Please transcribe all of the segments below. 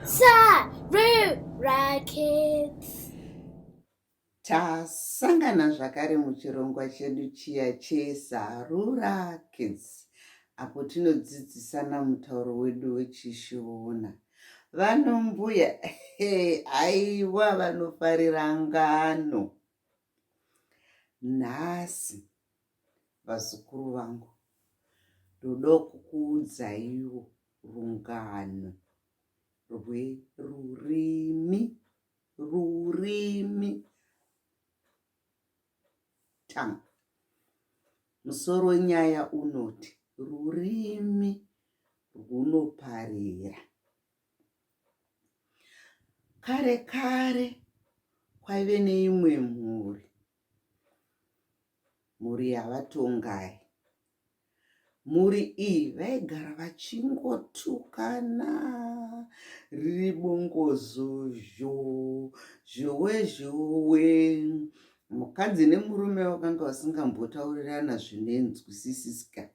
Sarura Kids. Tasangana zvakare muchirongwa chedu chiya cheSarura Kids apo tinodzidzisana mutauro wedu weChishona. Vanombuya aiwa vanofarira ngano. Nhasi vazukuru vangu ndoda kukuudzaiwo rungano rwerurimi rurimi tongue. Musoro wenyaya unoti rurimi rwunoparira. Kare kare kwaive neimwe mhuri, mhuri yavaTongai. Mhuri iyi vaigara vachingotukana riri bongozo zhoo zhowe zhowe. Mukadzi nemurume vakanga vasingambotaurirana zvinenzwisisika.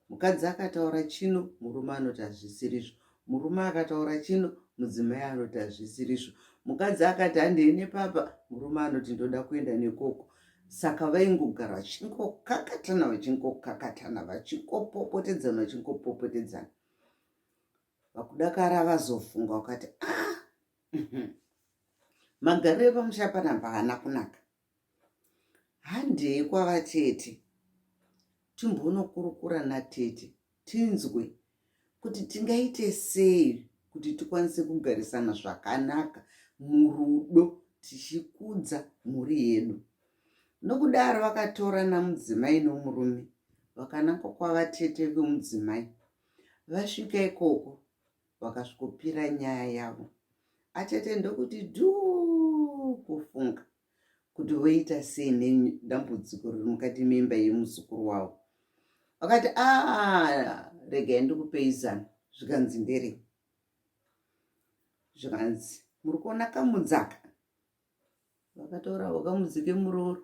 Mukadzi akataura chino murume anoti hazvisirizvo. Murume akataura chino mudzimai anoti hazvisirizvo. Mukadzi akati handei nepapa murume anoti ndoda kuenda nekoko. Saka vaingogara vachingokakatana vachingokakatana vachingopopotedzana vachingopopotedzana. Vakudakara vazofunga vakati ah magariro epamusha panapa haana kunaka. Handei kwavatete timbonokurukura natete tinzwe kuti tingaite sei kuti tikwanise kugarisana zvakanaka murudo tichikudza mhuri yedu. Nokudaro vakatorana mudzimai nomurume vakananga kwavatete vemudzimai. Vasvika ikoko vakasvikopira nyaya yavo. Atete ndokuti dhuu kufunga kuti voita sei nedambudziko riri mukati memba yemuzukuru wavo vakati a ah, regai ndikupei zano zvikanzi nderei zvikanzi muri kuona kamudzaka vakataura vakamudzi kemurooro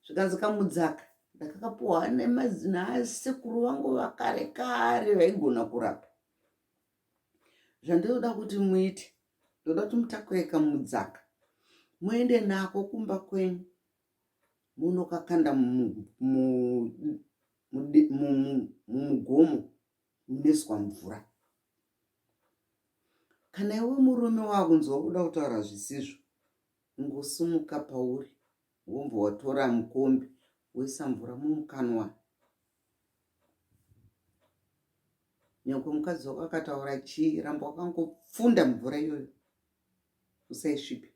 zvikanzi kamudzaka ndakakapuhwa nasekuru vangu vakare kare vaigona kurapa zvandinoda kuti muite ndoda kuti mutakure kamudzaka muende nako kumba kwenyu munokakanda mumugomo munoiswa mvura kana iwe murume wakunzwa kuda kutaura zvisizvo ingosimuka pauri wobva watora mukombe woisa mvura mumukanwa Nyangwe mukadzi wako akataura chii ramba wakangopfunda mvura iyoyo usaisvipe.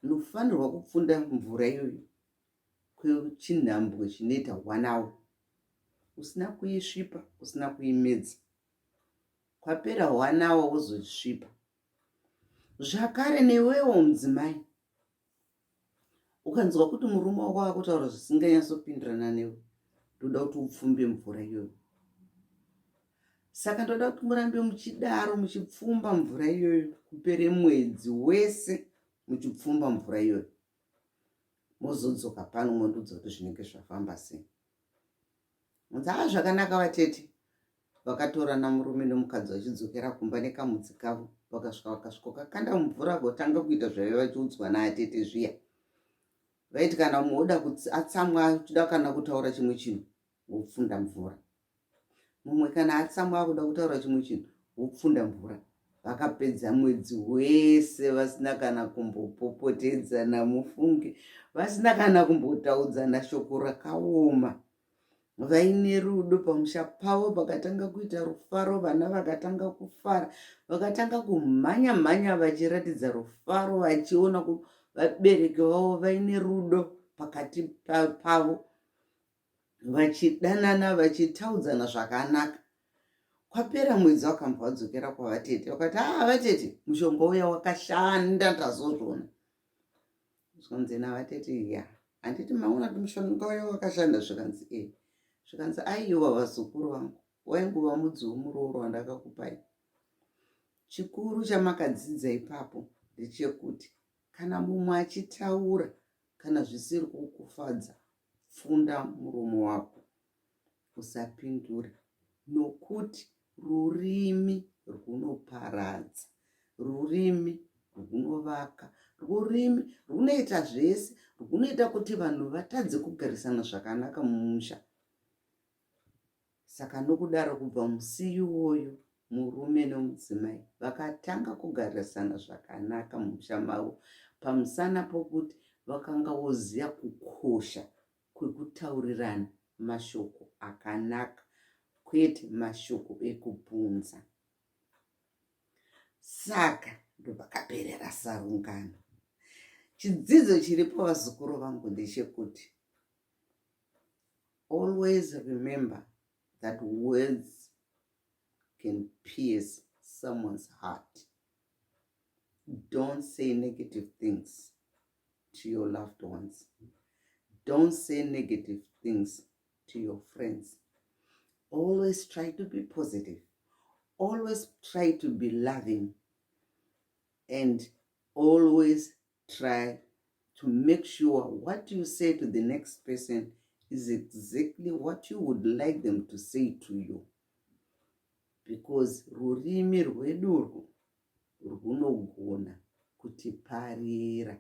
Unofanirwa kupfunda mvura iyoyo kwechinhambwe chinoita one hour usina kuisvipa usina kuimedza. Kwapera one hour wozosvipa. Zvakare newewo mudzimai ukanzwa kuti murume wako akutaura zvisinganyatsopindirana newe ndoda kuti upfumbe mvura iyoyo saka ndoda kuti murambe muchidaro muchipfumba mvura iyoyo kupere mwedzi wese muchipfumba mvura iyoyo mozodzoka pano mondiudza kuti zvinenge zvafamba sei Haa zvakanaka vatete. Vakatorana murume nomukadzi vachidzokera kumba nekamudzi kavo vakasvika vakasvikokakanda mumvura votanga kuita zvaive vachiudzwa naatete zviya. Vaiti kana mumwe oda atsamwa achida kana kutaura chimwe chinhu wopfunda mvura. Mumwe kana atsamwa akuda kutaura chimwe chinhu wopfunda mvura. Vakapedza mwedzi wese vasina kana kumbopopotedzana mufunge, vasina kana kumbotaudzana shoko rakaoma. Vaine rudo pamusha pavo pakatanga kuita rufaro, vana vakatanga kufara, vakatanga kumhanya mhanya vachiratidza rufaro vachiona vabereki vavo vaine rudo pakati pavo vachidanana vachitaudzana zvakanaka. Kwapera mwedzi vakambva vadzokera kwavatete vakati haa ah, vatete mushonga uya wakashanda ndazozviona. Zvikanzi navatete ya handiti maona kuti mushonga uya wakashanda zvikanzi e zvikanzi aiwa vazukuru vangu waingova mudzi wemurooro wandakakupai. Chikuru chamakadzidza ipapo ndechekuti kana mumwe achitaura kana zvisiri kukufadza pfunda muromo wako usapindure nokuti rurimi rwuno. rwunoparadza. Rurimi rwunovaka. Rurimi rwunoita zvese. Rwunoita kuti vanhu vatadze kugarisana zvakanaka mumusha. Saka nokudaro kubva musi iwoyo murume nomudzimai vakatanga kugarisana zvakanaka mumusha mavo pamusana pokuti vakanga voziva kukosha kwekutaurirana mashoko akanaka kwete mashoko ekupunza. Saka ndopakaperera sarungano. Chidzidzo chiripo vazukuru vangu ndechekuti always remember that words can pierce someone's heart. Don't say negative things to your loved ones. Don't say negative things to your friends. Always try to be positive. Always try to be loving. And always try to make sure what you say to the next person is exactly what you would like them to say to you. Because rurimi rwedu urwu rwunogona kutiparira.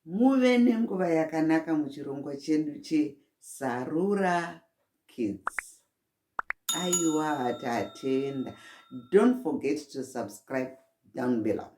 Muve nenguva yakanaka muchirongwa chedu cheSarura Kids. Aiwa, tatenda. Don't forget to subscribe down below.